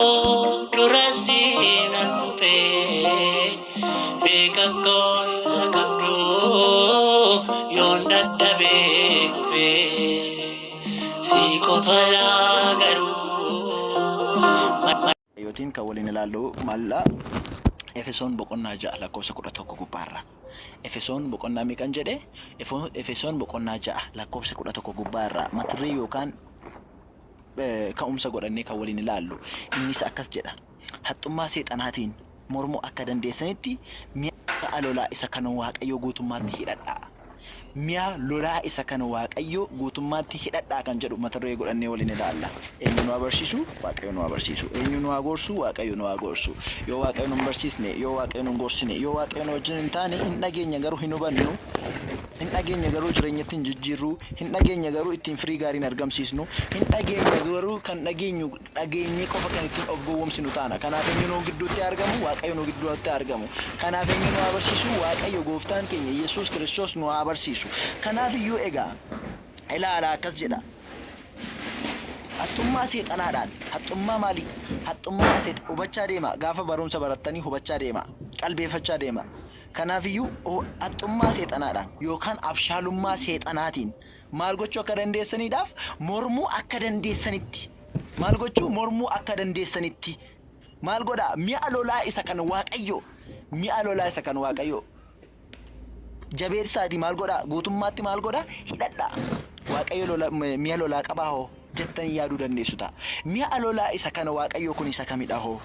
Dura siin as dhufee beeka koo irra qabdu yoon dadhabee kufee si qofa laa garuu. Yootiin kan waliin ilaallu maalidha? Efesoon boqonnaa 6 lakkoofsa 11 gubbaarra. Efesoon boqonnaa meeqan jedhe? Efesoon boqonnaa 6 lakkoofsa 11 gubbaarra mata duree yookaan ka'umsa godhannee kan waliin ilaallu. Innis akkas jedha. Haxxummaa seexanaatiin mormuu akka dandeessanitti mi'a lolaa isa kan Waaqayyoo guutummaatti hidhadhaa. Mi'a lolaa isa kan Waaqayyoo guutummaatti hidhadhaa kan jedhu mata duree godhannee waliin ilaalla. Eenyu nu haa barsiisu? Waaqayyo nu haa barsiisu. Eenyu nu haa gorsu? Waaqayyo nu haa gorsu. Yoo Waaqayyo nu hin barsiisne, yoo Waaqayyo nu hin gorsine, yoo Waaqayyo nu wajjin hin taane hin dhageenya garuu hin hubannu. Hin dhageenya garuu jireenyatti hin jijjiirru. Hin dhageenya garuu ittiin firii gaarii hin argamsiisnu. Hin dhageenya garuu kan dhageenyu dhageenyee qofa kan ittiin of gowwomsinu taana. Kanaaf eenyu nu gidduutti haa argamu? Waaqayyo nu gidduutti haa argamu. Kanaaf eenyu nu haa barsiisu? Waaqayyo gooftaan keenya Yesuus Kiristoos nu haa barsiisu. Kanaaf iyyuu egaa ilaalaa akkas jedha. Haxxummaa seexanaadhaan. Haxxummaa maalii? Haxxummaa seex hubachaa deema. Gaafa barumsa barattanii hubachaa deema. Qalbeeffachaa deema. Kanaaf iyyuu haxxummaa seexanaadhaan yookaan abshaalummaa seexanaatiin maal gochuu akka dandeessaniidhaaf mormuu akka dandeessanitti maal gochuu mormuu akka dandeessanitti maal godhaa mi'a lolaa isa kan Waaqayyoo mi'a lolaa isa kan Waaqayyoo jabeessaatii maal godhaa guutummaatti maal godhaa hidhadhaa Waaqayyo lola mi'a lolaa qabaa hoo jettanii yaaduu dandeessu ta'a. Mi'a lolaa isa kan Waaqayyoo kun isa kamidha hoo?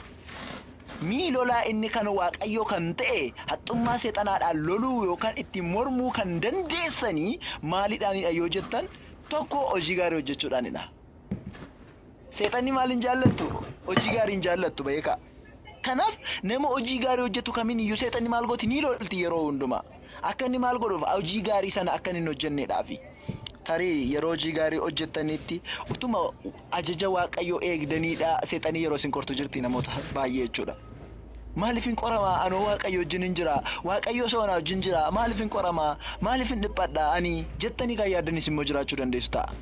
Mi'i lolaa inni kan Waaqayyoo kan ta'e haxxummaa seexanaadhaan loluu yookaan ittiin mormuu kan dandeessanii maalidhaanidha yoo jettan tokko hojii gaarii hojjechuudhaanidha. Seexanni maal hin jaallattu? Hojii gaarii hin jaallattu beekaa. Kanaaf nama hojii gaarii hojjetu kamiin iyyuu seexanni maal gooti? Ni lolti yeroo hundumaa. Akka inni maal godhuuf? Hojii gaarii sana akka inni hin hojjenneedhaafi. Tarii yeroo hojii gaarii hojjettanitti utuma ajaja Waaqayyoo eegdaniidha seexanni yeroo isin qortu jirti namoota baay'ee jechuudha. Maaliif hin qoramaa? Anoo Waaqayyo wajjin hin jira. Waaqayyo osoo anaa wajjin jira. Maaliif hin qoramaa? Maaliif hin dhiphadha ani? Jettanii kan yaaddanis immoo jiraachuu dandeessu ta'a.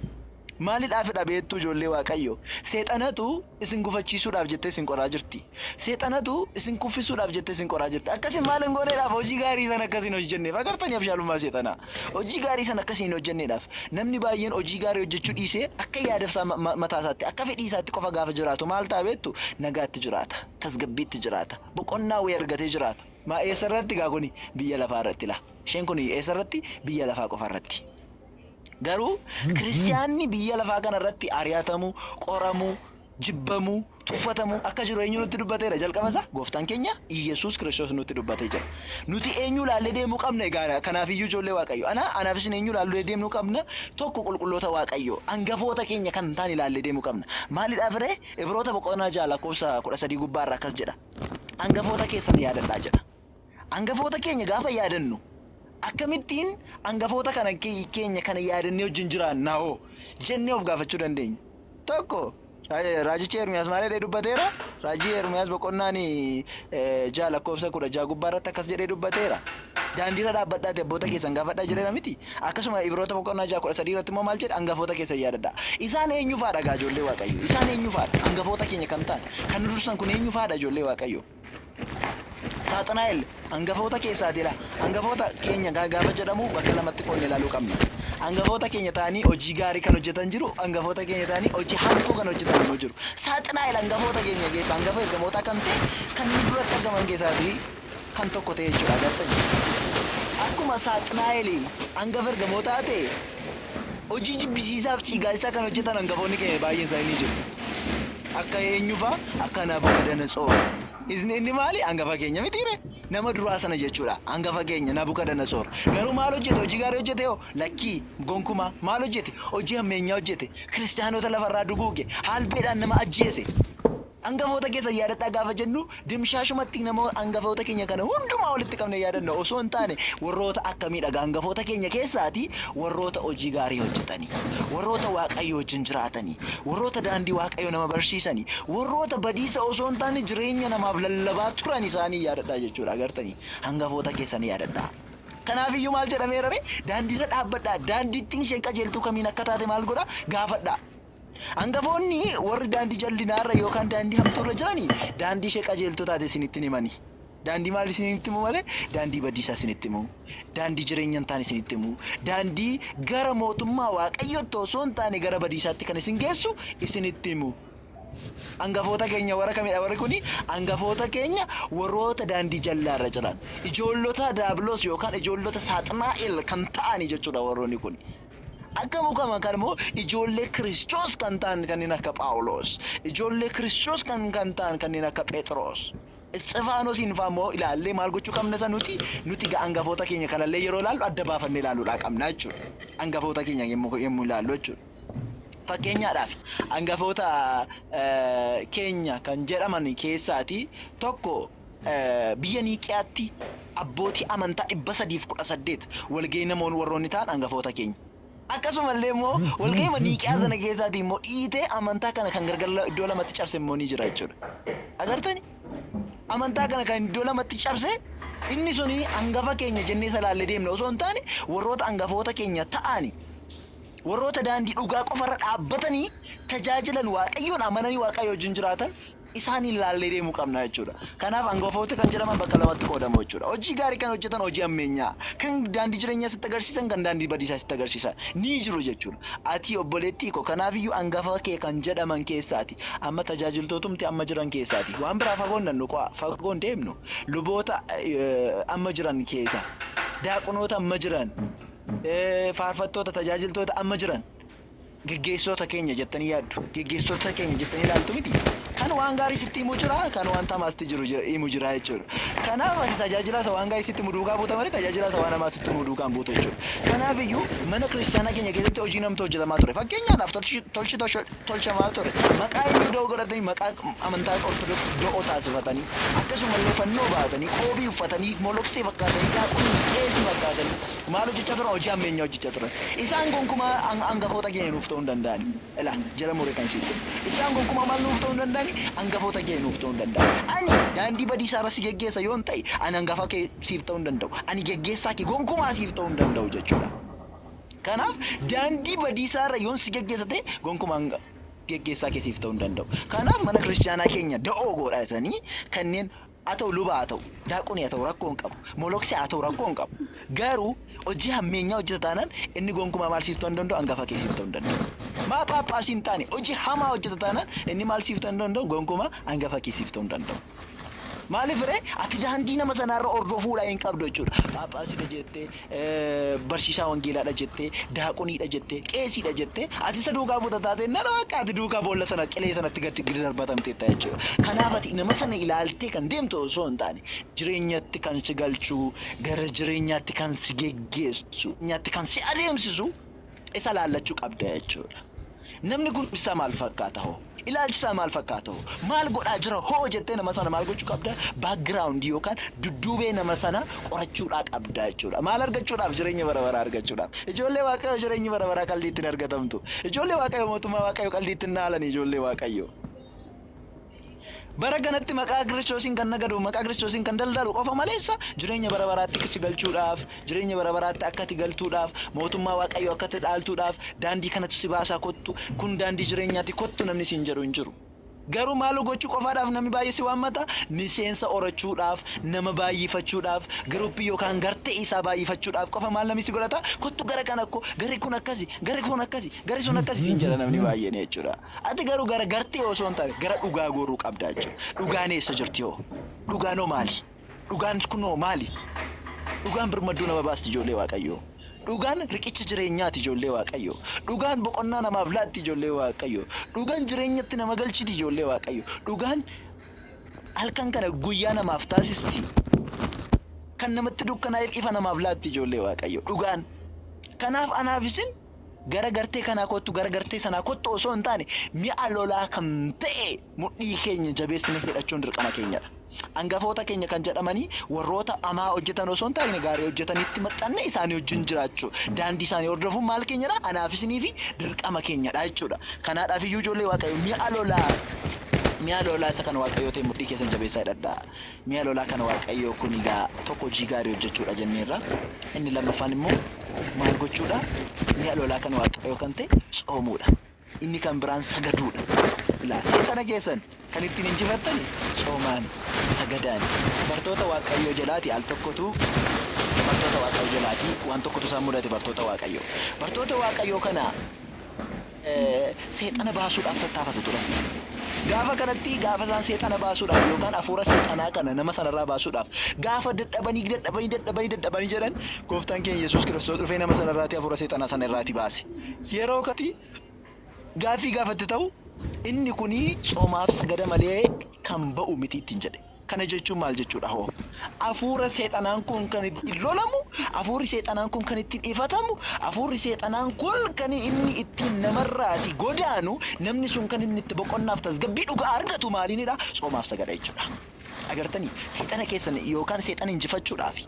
Maalidhaafidha beektuu ijoollee Waaqayyo? Seexanatu isin gufachiisuudhaaf jettee isin qoraa jirti. Seexanatu isin kuffisuudhaaf jettee isin qoraa jirti. Akka isin maal hin gooneedhaaf hojii gaarii sana akka isin hojjenneef. Agartanii abshaalummaa seexanaa. Hojii gaarii sana akka isin hin hojjenneedhaaf. Namni baay'een hojii gaarii hojjechuu dhiisee akka yaada isaa mataa isaatti akka fedhii isaatti qofa gaafa jiraatu maal ta'a beektu? Nagaatti jiraata. Tasgabbiitti jiraata. Boqonnaa wayii argatee jiraata. Maa eessa irratti gaa kuni? Biyya lafaa irratti laa. Isheen kun eessa irratti? Biyya lafaa qofa irratti. Garuu kiristiyaanni biyya lafaa kana irratti ari'atamu, qoramu, jibbamu, tuffatamu akka jiru eenyu nutti dubbateera jalqaba isaa? Gooftaan keenya Iyyasuus Kiristoos nutti dubbatee jira. Nuti eenyu ilaallee deemuu qabna egaa kanaaf iyyuu ijoollee Waaqayyo. Ana anaaf isin eenyu ilaallee deemuu qabna? Tokko qulqulloota Waaqayyo hangafoota keenya kan ta'an ilaallee deemuu qabna. Maalidhaaf ree? Ibroota boqonnaa 6 lakkoofsa 13 gubbaarra akkas jedha. Hangafoota keessan yaadadhaa jedha. Angafoota keenya gaafa yaadannu akkamittiin angafoota kana keenya kana yaadannee wajjin jiraanna hoo jennee of gaafachuu dandeenya. Tokko raajichi Ermiyaas maal jedhee dubbateera? Raajii Ermiyaas boqonnaan 6 lakkoofsa 16 gubbaa irratti akkas jedhee dubbateera. Daandiirra dhaabbadhaati abboota keessan gaafadhaa jedheera miti. Akkasuma Ibroota boqonnaa 6 13 irratti immoo maal jedha? Angafoota keessan yaadadhaa. Isaan eenyu faadha gaa ijoollee Waaqayyo? Isaan eenyu faadha? Angafoota keenya kan ta'an kan nu dursan kun eenyu faadha ijoollee Waaqayyo? Saaxinaa'el angafoota keessaati dha. Angafoota keenya gaafa jedhamu bakka lamatti qoodne ilaaluu qabna. Angafoota keenya ta'anii hojii gaarii kan hojjetan jiru, angafoota keenya ta'anii hojii hamtuu kan hojjetan immoo jiru. Saaxinaa'el angafoota keenya keessa angafa ergamootaa kan ta'e kan nu duratti argaman keessaati kan tokko ta'e jechuudha agartanii. Akkuma Saaxinaa'el angafa ergamootaa ta'e hojii jibbisiisaaf ciiggaasisaa kan hojjetan angafoonni keenya baay'een isaanii ni jiru. Akka eenyufaa? Akka Nabukadanatsoor. Inni maali? Angafa keenya mitiire? Nama duraa sana jechuudha. Angafa keenya Nabukadanatsoor. Garuu maal hojjete? Hojii gaarii hojjete hoo? Lakkii gonkumaa. Maal hojjete? Hojii hammeenyaa hojjete. Kiristaanota lafarraa duguuge. Haalbeedhaan nama ajjeese. Angafoota keessan yaadadhaa gaafa jennu dimshaashumatti nama angafoota keenya kana hundumaa walitti qabnee yaadanna osoo hin taane warroota akkamiidha gaa angafoota keenya keessaati warroota hojii gaarii hojjetanii warroota Waaqayyo wajjin jiraatanii warroota daandii Waaqayyo nama barsiisanii warroota badiisa osoo hin taane jireenya namaaf lallabaa turan isaanii yaadadhaa jechuudha agartanii hangafoota keessan yaadadhaa. Kanaaf iyyuu maal jedhameera ree daandiirra dhaabbadhaa daandiittiin isheen qajeeltuu kamiin akka taate maal godhaa gaafadhaa. Hangafoonni warri daandii jallinaarra yookaan daandii hamtuurra jiranii daandii ishee qajeeltuu taate isinitti hin himani. Daandii maal isinitti himu malee? Daandii badiisaa isinitti himu. Daandii jireenya hin taane isinitti himu. Daandii gara mootummaa Waaqayyootti osoo hin taane gara badiisaatti kan isin geessu isinitti himu. Hangafoota keenya warra kamidha warri kuni? Hangafoota keenya warroota daandii jallaarra jiran. Ijoollota Daabiloos yookaan ijoollota Saaxinaa'el kan ta'ani jechuudha warroonni kuni. Akka mukama kan immoo ijoollee Kiristoos kan ta'an kanneen akka Phaawulos, ijoollee Kiristoos kan ta'an kanneen akka Phexros, Isxifaanosiin fa'aa immoo ilaallee maal gochuu qabna isa nuti nuti egaa hangafoota keenya kanallee yeroo ilaallu adda baafannee ilaaluudhaa qabna jechuudha. Hangafoota keenya yommuu ilaallu jechuudha. Fakkeenyaadhaaf hangafoota keenya kan jedhaman keessaati tokko biyya Niiqiyaatti abbootii amantaa 318 walgahii namoonni warroonni ta'an hangafoota keenya. Akkasumallee immoo walgahii Niiqiyaa sana keessaatii immoo dhiitee amantaa kana kan gargar iddoo lamatti cabse immoo ni jira jechuudha. Agartani? Amantaa kana kan iddoo lamatti cabse inni suni hangafa keenya jennee isa ilaallee deemna osoo hin taane warroota hangafoota keenya ta'ani warroota daandii dhugaa qofarra dhaabbatanii tajaajilan Waaqayyoon amananii Waaqayyo wajjin jiraatan isaaniin ilaallee deemuu qabna jechuudha. Kanaaf hangafoota kan jedhaman bakka lamatti qoodamu jechuudha. Hojii gaarii kan hojjetan hojii ammeenyaa, kan daandii jireenyaa sitti agarsiisan, kan daandii badiisaa sitti agarsiisan ni jiru jechuudha. Ati obboleettii koo kanaafiyyuu hangafa kee kan jedhaman keessaati. Amma tajaajiltootumti amma jiran keessaati. Waan biraa fagoon nannu qo'a, fagoon deemnu. Luboota amma jiran keessa, daaqunoota amma jiran, faarfattoota, tajaajiltoota amma jiran. Geggeessitoota keenya jettanii yaaddu. Geggeessitoota keenya jettanii ilaaltu miti. Kan waan gaarii sitti himu jira, kan waan hamaa sitti jiru himu jira jechuudha. Kanaaf ati tajaajilaa isa waan gaarii sitti himu duukaa buuta malee tajaajilaa isa waan hamaa sitti himu duukaa hin buutu jechuudha. Kanaaf iyyuu mana kiristaanaa keenya keessatti hojii namtu hojjetamaa ture. Fakkeenyaadhaaf tolchi tolchamaa ture. Maqaa eenyu da'oo godhatanii maqaa amantaa Ortodoksii da'oo taasifatanii akkasumallee fannoo baatanii qoobii uffatanii moloksee fakkaatanii daaqonii qeesii fakkaatanii maal hojjechaa turan? Hojii hammeenyaa hojjechaa turan. Isaan gonkumaa hangafoota keenya nuuf ta'uu hin danda'ani. Ilaa jara muree kan isitti himu. Isaan gonkumaa maal nuuf ta'uu hin danda'ani? Hangafoota keenya nuuf ta'uu hin danda'ani. Ani daandii badiisaa irra si geggeessa yoon ta'e ani hangafa kee siif ta'uu hin danda'u. Ani geggeessaa kee gonkumaa siif ta'uu hin danda'u jechuudha. Kanaaf daandii badiisaa irra yoon si geggeessa ta'e gonkumaa geggeessaa kee siif ta'uu hin danda'u. Kanaaf mana kiristaanaa keenya da'oo godhatanii kanneen haa ta'u luba haa ta'u, daaqonii haa ta'u rakkoo hin qabu, moloksee haa ta'u rakkoo hin qabu. Garuu hojii hammeenyaa hojjeta taanaan inni gonkumaa maal siif ta'uu hin danda'u? Hangafa kee siif ta'uu hin danda'u. Maa phaaphaasii hin taane hojii hamaa hojjeta taanaan inni maal siif ta'uu hin danda'u? Gonkumaa hangafa kee siif ta'uu hin danda'u. Maaliif ree? Ati daandii nama sanaarra hordofuudhaa hin qabdu jechuudha. Phaaphaasiidha jettee, barsiisaa wangeelaadha jettee, daaqoniidha jettee, qeesiidha jettee, ati isa duukaa buuta taatee nana akka ati duukaa boolla sana qilee sanatti gadi darbatamteetta jechuudha. Kanaaf ati nama sana ilaaltee kan deemtu osoo hin taane jireenyatti kan si galchu, gara jireenyaatti kan si geggeessu, jireenyaatti kan si adeemsisu isa laallachuu qabda jechuudha. Namni kun isaa maal fakkaata hoo? Ilaalchi isaa maal fakkaata hoo? Maal godhaa jira hoo jettee nama sana maal gochuu qabda? Background yookaan dudduubee nama sana qorachuudhaa qabda jechuudha. Maal argachuudhaaf? Jireenya bara baraa argachuudhaaf. Ijoollee Waaqayyoo jireenyi bara baraa qaldiitti hin argatamtu. Ijoollee Waaqayyoo mootummaa Waaqayyoo qaldiitti hin dhaalani ijoollee Waaqayyoo. Bara kanatti maqaa Kiristoosiin kan nagadu, maqaa Kiristoosiin kan daldalu qofa maleessa jireenya bara baraatti si galchuudhaaf, jireenya bara baraatti akka ati galtuudhaaf, mootummaa Waaqayyoo akka ati dhaaltuudhaaf, daandii kanatu si baasaa kottu, kun daandii jireenyaati kottu namni siin jedhu hin jiru. Garuu maal gochuu qofaadhaaf namni baay'ee si waammata? Miseensa horachuudhaaf, nama baay'ifachuudhaaf, giruuppii yookaan gartee isaa baay'ifachuudhaaf qofa maal namni si godhata? Kottu gara kana koo, garri kun akkasi, garri kun akkasi, garri sun akkasi siin jedha namni baay'een jechuudha. Ati garuu gara gartee osoo hin taane gara dhugaa goruu qabda jechuudha. Dhugaan eessa jirti hoo? Dhugaan hoo maali? Dhugaan kun hoo maali? Dhugaan birmadduu nama baasti ijoollee Waaqayyoo. Dhugaan riqicha jireenyaati ijoollee Waaqayyoo. Dhugaan boqonnaa namaaf laatti ijoollee Waaqayyoo. Dhugaan jireenyatti nama galchiti ijoollee Waaqayyoo. Dhugaan halkan kana guyyaa namaaf taasisti. Kan namatti dukkanaa'eef ifa namaaf laatti ijoollee Waaqayyoo. Dhugaan. Kanaaf anaaf isin gara gartee kanaa kottu gara gartee sanaa kottu osoo hin taane mi'a lolaa kan ta'e mudhii keenya jabeessine hidhachuun dirqama keenyadha. Hangafoota keenya kan jedhamanii warroota hamaa hojjetan osoo hin taane gaarii hojjetanitti maxxanne isaanii wajjin jiraachuu daandii isaanii hordofuun maal keenyadha? Anaaf isinii fi dirqama keenyadha jechuudha. Kanaadhaaf iyyuu ijoollee Waaqayyo mi'a lolaa isa kan Waaqayyoo ta'e mudhii keessan jabeessaa hidhadhaa. Mi'a lolaa kan Waaqayyoo kun egaa tokko hojii gaarii hojjechuudha jenneerra. Inni lammaffaan immoo maal gochuudha? Mi'a lolaa kan Waaqayyoo kan ta'e tsoomuudha. Inni kan biraan sagaduudha. Ilaa seexana keessan kan ittiin injifattan tsoomaan, sagadaan. Bartoota Waaqayyoo jalaati al tokkotu bartoota Waaqayyoo jalaati waan tokkotu isaan mudate bartoota Waaqayyoo. Bartoota Waaqayyoo kana seexana baasuudhaaf tattaafatu turan. Gaafa kanatti gaafa isaan seexana baasuudhaaf yookaan hafuura seexanaa kana nama sanarraa baasuudhaaf gaafa dadhabanii dadhabanii dadhabanii dadhabanii jedhan, gooftaan keenya Yesuus Kiristoos dhufee nama sanarraati hafuura seexanaa sana irraati baase. Yeroo kati gaaffii gaafatti ta'u, inni kuni tsoomaaf sagada malee kan ba'u miti ittiin jedhe. Kana jechuun maal jechuudha hoo? Hafuura seexanaan kun kan ittiin lolamu, hafuurri seexanaan kun kan ittiin ifatamu, hafuurri seexanaan kun kan inni ittiin namarraati godaanu, namni sun kan inni itti boqonnaaf tasgabbii dhugaa argatu maaliinidha? Tsoomaaf sagada jechuudha. Agartanii, seexana keessan yookaan seexana injifachuudhaaf,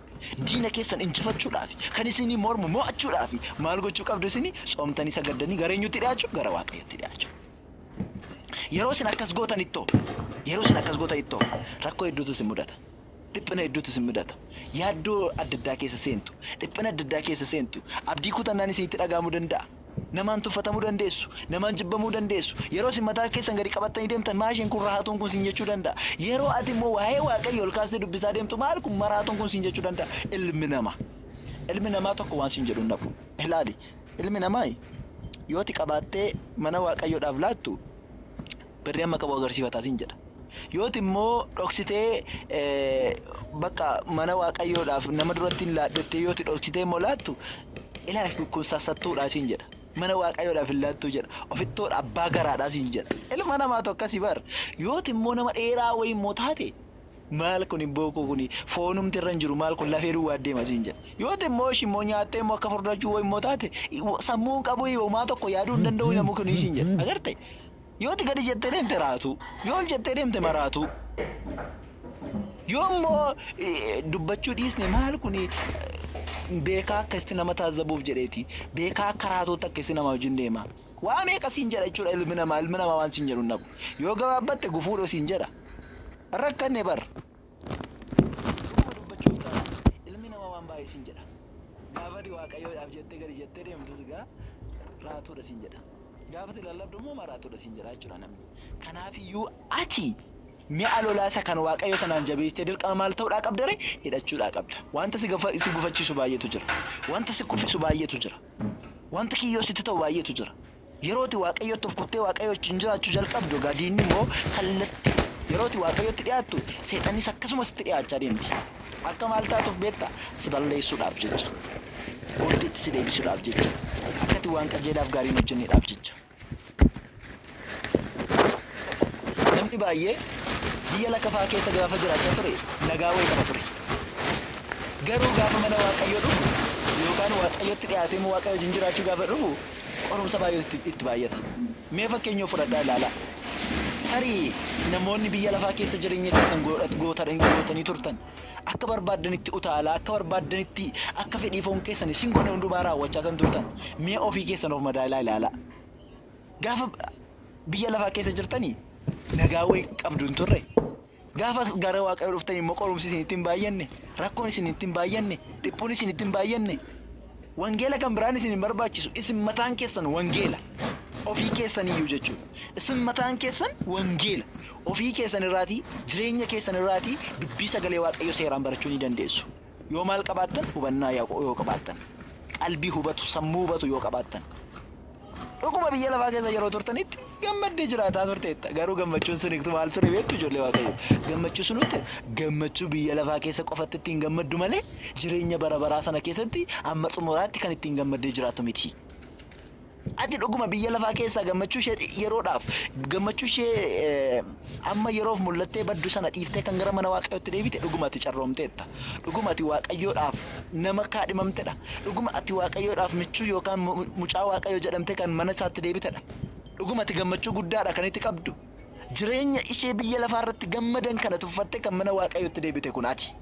diina keessan injifachuudhaaf, kan isinii mormu mo'achuudhaaf maal gochuu qabdu isinii? Tsoomtanii sagaddanii gara eenyutti dhiyaachuu? Gara Waaqayyotti dhiyaachuu. Yeroo isin akkas gootanittoo, yeroo isin akkas gootanittoo rakkoo hedduutu isin mudata. Dhiphina hedduutu isin mudata. Yaaddoo adda addaa keessa seentu. Dhiphina adda addaa keessa seentu. Abdii kutannaan isinitti dhaga'amuu danda'a. Namaan tuffatamuu dandeessu. Namaan jibbamuu dandeessu. Yeroo isin mataa keessan gadi qabattanii deemtan, maa isheen kun rahaatuun kun siin jechuu danda'a. Yeroo ati immoo waa'ee Waaqayyo ol kaastee dubbisaa deemtu, maal kun maraatuun kun siin jechuu danda'a. Ilmi namaa. Ilmi namaa tokko waan siin jedhu hin dhabu. Ilaali. Ilmi namaa yoo ati qabaattee mana Waaqayyoodhaaf laattu, birrii amma qabu agarsiifataa siin jedha. Yoo ati immoo dhoksitee, bakka mana Waaqayyoodhaaf nama duratti hin laadhu jettee yoo ati dhoksitee immoo laattu, ilaa kun sassattuudhaa siin jedha. Mana Waaqayyoodhaaf hin laattuu jedha. Ofittoodha, abbaa garaadhaa siin jedha. Ilma namaatu akkasii bar. Yoo ati immoo nama dheeraa wayii immoo taate, maal kun bookoo kun foonumti irra hin jiru, maal kun lafee duwwaa deema siin jedha. Yoo ati immoo ishii immoo nyaattee immoo akka furdachuu wayii immoo taate, sammuun qabu homaa tokko yaaduu hin danda'u namni kun siin jedha. Agarte? Yoo ati gadi jettee deemte raatu. Yoo ol jettee deemte maraatu. Yoo immoo dubbachuu dhiisne, maal kun beekaa akkasitti nama taazzabuuf jedheeti. Beekaa akka raatuutti akkasitti nama wajjin deema. Waa meeqa siin jedha jechuudha ilmi namaa. Ilmi namaa waan siin jedhu hin dhabu. Yoo gabaabbatte gufuudha siin jedha. Rakkanne bar. Dhuguma dubbachuuf taana ilmi namaa waan baay'ee siin jedha. Gaafati Waaqayyoodhaaf jettee gadi jettee deemtus egaa raatuudha siin jedha. Gaafati lallabdu immoo maraatuudha siin jedha jechuudha namni. Kanaafiyyuu ati mi'a lolaa isa kan Waaqayyo sanaan jabeessitee dirqama maal ta'uudhaa qabda ree? Hidhachuudhaa qabda. Wanta si gufachiisu baay'eetu jira. Wanta si kuffisu baay'eetu jira. Wanta kiyyoo sitti ta'u baay'eetu jira. Yeroo ati Waaqayyotti of kuttee Waaqayyo wajjin jiraachuu jalqabdu, egaa diinni immoo kallattii yeroo ati Waaqayyotti dhiyaattu seexannis akkasuma sitti dhiyaachaa deemti. Akka maal taatuuf beektaa? Si balleessuudhaaf jecha. Booddeetti si deebisuudhaaf jecha. Akka ati waan qajeelaaf gaarii hin hojjenneedhaaf jecha. Namni baay'ee biyya lafaa keessa gaafa jiraachaa ture nagaa wayii qaba ture. Garuu gaafa mana Waaqayyoo dhufu yookaan Waaqayyotti dhiyaatee immoo Waaqayyo wajjin jiraachuu gaafa dhufu, qorumsa baay'eetu itti baay'ata. Mee fakkeenya of fudhadhaa ilaalaa. Tarii namoonni biyya lafaa keessa jireenya keessan gootanii turtan, akka barbaaddanitti utaalaa, akka barbaaddanitti, akka fedhii foon keessan isin godhe hundumaa raawwachaa kan turtan, mee ofii keessan of madaalaa ilaalaa. Gaafa biyya lafaa keessa jirtanii nagaa wayii qabdu hin turre. Gaafa gara Waaqayyoo dhuftan immoo qorumsi isinitti hin baay'anne, rakkoon isinitti hin baay'anne, dhiphuun isinitti hin baay'anne. Wangeela kan biraan isin hin barbaachisu. Isin mataan keessan wangeela. Ofii keessan iyyuu jechuudha. Isin mataan keessan wangeela. Ofii keessan irraatii, jireenya keessan irraatii dubbii sagalee Waaqayyoo seeraan barachuu ni dandeessu. Yoo maal qabaattan? Hubannaa yoo qabaattan. Qalbii hubatu, sammuu hubatu yoo qabaattan. Dhuguma biyya lafaa keessa yeroo turtanitti gammaddee jiraataa turteetta. Garuu gammachuun sun maal ture beektu, ijoollee Waaqayyoo? Gammachuu sunutti gammachuu biyya lafaa keessa qofatti ittiin gammaddu malee jireenya bara baraa sana keessatti hamma xumuraatti kan ittiin gammaddee jiraattu miti. Ati dhuguma biyya lafaa keessaa gammachuu ishee yeroodhaaf, gammachuu ishee amma yeroof mul'attee baddu sana dhiiftee kan gara mana Waaqayyootti deebite, dhuguma ati carroomteetta. Dhuguma ati Waaqayyoodhaaf nama kaadhimamtedha. Dhuguma ati Waaqayyoodhaaf michuu yookaan mucaa Waaqayyoo jedhamtee kan mana isaatti deebitedha. Dhuguma ati gammachuu guddaadha kan itti qabdu. Jireenya ishee biyya lafaa irratti gammadan kana tuffattee kan mana Waaqayyootti deebite kun ati.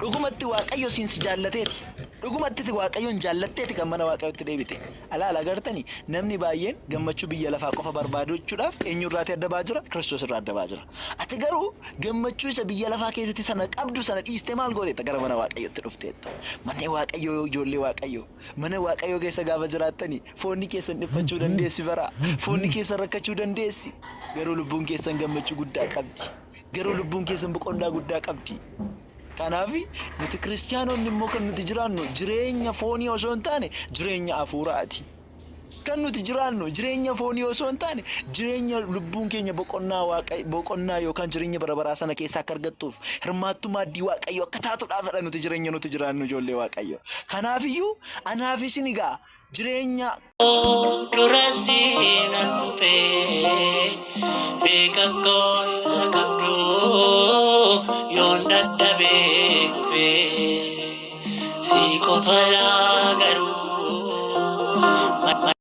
Dhugumatti Waaqayyo siin si jaallateeti. Dhugumatti Waaqayyoon jaallatteeti kan mana Waaqayyootti deebite. Alaala agartanii, namni baay'een gammachuu biyya lafaa qofa barbaaduudhaaf eenyurraatii adda ba'aa jira? Kiristoos irraa adda ba'aa jira. Ati garuu gammachuu isa biyya lafaa keessatti sana qabdu sana dhiistee maal gooteetta? Gara mana Waaqayyootti dhufteetta. Manni Waaqayyoo, ijoollee Waaqayyoo, mana Waaqayyoo keessa gaafa jiraattanii foonni keessan dhiphachuu dandeessi bara. Foonni keessan rakkachuu dandeessi. Garuu lubbuun keessan gammachuu guddaa qabdi. Garuu lubbuun keessan boqonnaa guddaa qabdi. Kanaaf nuti kiristaanonni immoo kan nuti jiraannu jireenya foonii osoo hin taane jireenya hafuuraati. Kan nuti jiraannu jireenya foonii osoo hin taane jireenya lubbuun keenya boqonnaa Waaqa boqonnaa yookaan jireenya bara baraa sana keessaa akka argattuuf, hirmaattuu maaddii Waaqayyo akka taatuudhaafidha nuti jireenya nuti jiraannu, ijoollee Waaqayyo. Kanaafiyyuu anaaf isin egaa jireenya Dura seenan dhufee beeka koon qabdu, yoon dadhabee kufee si qofa laa garuu.